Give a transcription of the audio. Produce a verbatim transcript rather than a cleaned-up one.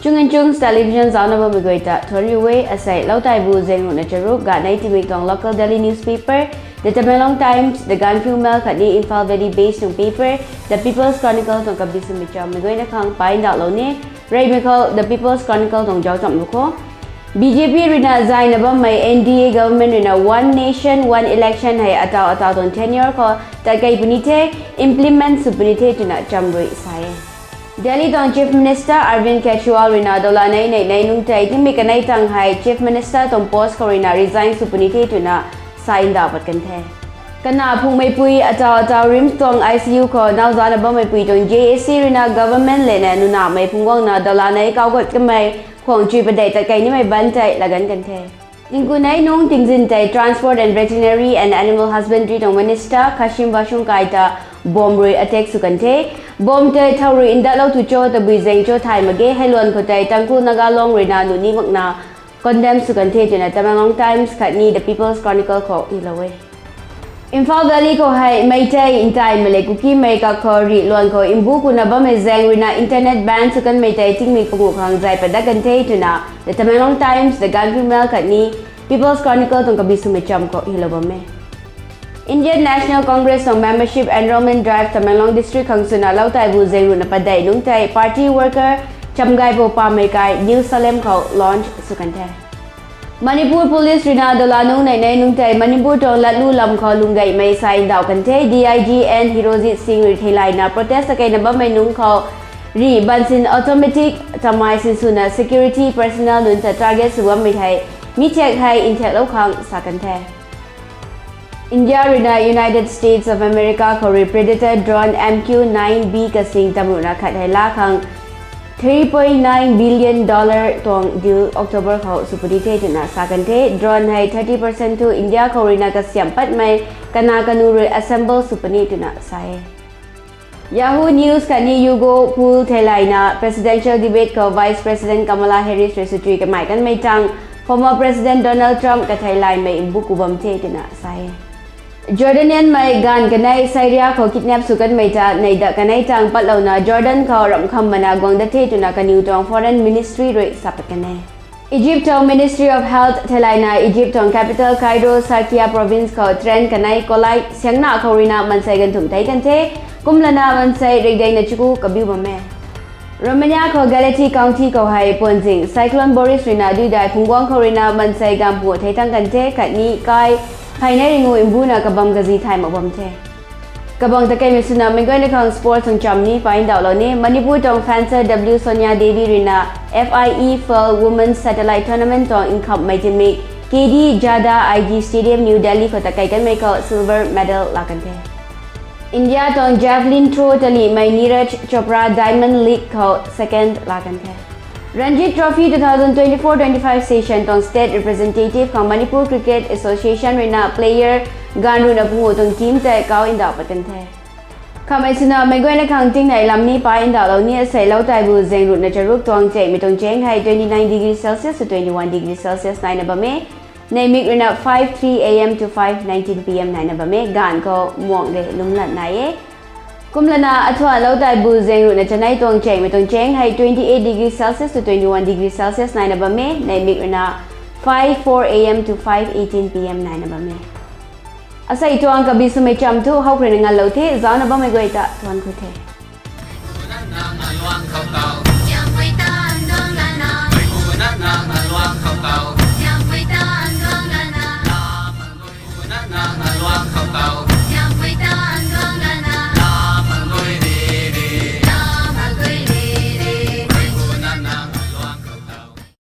Chungan Chungs Television zaucna bammei guay ta thuanc riu e. Asei lou taibu zaeng ruhna charuk ganei timik tuang local daily newspaper, The Tamenglong Times, The Gaanphiu Mail khatni Imphal Valley based tuang paper, The People's Chronicle tuang kabi swmei chammei guayna khang pay ndauhlou ni. Reymei khou The People's Chronicle tuang zauc chamh lu kho. B J P ruina zayna bammei N D A government ruina One Nation, One Election hei ataw ataw tuang tenure khou tatkei puni the, implement sw puni the twna cham rui sa e. Delhi tuang Chief Minister Arvind Kejriwal ruina dawlanei neih nei nungc tei tingmik kanei tang hei Chief Minister tuang post khou ruina resign sw puni the twna sa ndauh pat kan the. Kana phungmeipui ataw ataw RIMS tuang I C U khou nau zana bammeipui tuang J A C ruina government lena nunamei phungc guangna dawlanei kau gat kamei khwang chui padeih tatkei nimei ban tei laganv kan the. Tingkunei nungc tingzin tei Transport and Veterinary and Animal Husbandry tuang Minister Khashim Vashum Kai ta bomb rui attack sw kan the. Bomb tei thow rui ndatlou tu cho tabui zaeng cho thay mak ge, hei luan khou tei Tangkhul Naga Long ruina nuh ni makna condemn sw kan the twna Tamenglong Times khatni The People's Chronicle khou ilou e. Imphal Valley khou hei Meitei, Ntaimei le Kukimei kakhou rih luan khou mbu kuna bammei zaeng ruina internet ban sw kanmei tei tingmik panguh khang zay pat dat kan the twna The Tamenglong Times, The Gaanphiu Mail khatni People's Chronicle tuang kabi swmei cham khou hilou bam e. Indian National Congress tuang membership enrolment drive Tamenglong district khang swna lou taibu zaeng ruhna padeih nungc tei party worker chamgay pou pamei kai New Salem khou launch sw kan the. Manipur Police ruina dawla nungc neih nei nungc tei Manipur tuang latlu lam khou lunggeimei sa ndauh kan the. D I G N Hirojit Singh rui theilayna protest takeina bammei nungc khou rih bansin automatic tamei sinswna security personnel nunc ta target sw bammei hei mi thak hei nthaklou khang sa kan the. India ruina United States of America khou rui Predator drone M Q nine B kasing tamruhna khat hei la khang three point nine billion dollar tuang deal October khou sw puni the twna sa kan the. Drone hei thirty percent thu India khou ruina kasiam patmei kana kanu rui assemble sw puni twna sa e. Yahoo News khatni YouGov poll theilayna presidential debate khou Vice President Kamala Harris rui swchui kamei kanmei tang former President Donald Trump katheilaymei mbu ku bam the twna sa e. Jordanianmei gaanv kanei Syria khou kidnap sw kanmei ta neih dat kanei tang patlouna Jordan khou ramh kham mana guang dat the twna kaniw tuang Foreign Ministry rui sa pat kan e. Egypt tuang Ministry of Health theilayna Egypt tuang capital Cairo Sharqiya province khou train kanei collide siangna khou ruina mansei ganv thumh tei kan the, kumlana mansei rikdeina chuku kabiu bam e. Romania khou Galați County khou hei puanzing cyclone Boris ruina duidai phungc guang khou ruina mansei ganv pu thei tang kan the khatni kai pheynei ringu mbuna kabam kazi thay mak bam the. Kabang takeimei swna meic guayna khang sports tuang cham ni pay ndauhlou ni. Manipur tuang fencer W Sonia Devi ruina F I E Fall Women's Satellite Tournament tuang nkhamhmei timik K D Jadhav I G Stadium, New Delhi khou takei kanmei khou silver medal la kan the. India tuang javelin throw talihmei Neeraj Chopra Diamond League khou second la kan the. Ranji Trophy two thousand twenty-four twenty-five session tuang state representative khang Manipur Cricket Association ruina player ganv ruhna panguh tuang team tei kau ndauh pat kan the. Khamhmei swna meic guayna khang tingnei lam ni pay ndauhlou ni. Asei lou taibu zaeng ruhna charuk tuang chakmei tuang cheng hei twenty-nine degree Celsius to twenty-one degree Celsius naina bam e. Neihmik ruina five three A M to five nineteen P M naina bam e. Ganv khou muang le lunglat nai e. Kumlana athuanlou taibu zaeng ruhna chanei tuang chakmei tuang cheng hei twenty-eight degree Celsius to twenty-one degree Celsius naina bam e. Neihmik ruina five four A M to five eighteen P M naina bam e. Asei tuang kabi swmei cham thu howkruina nganlou the. Zaucna bammei guay ta thuanc ku the.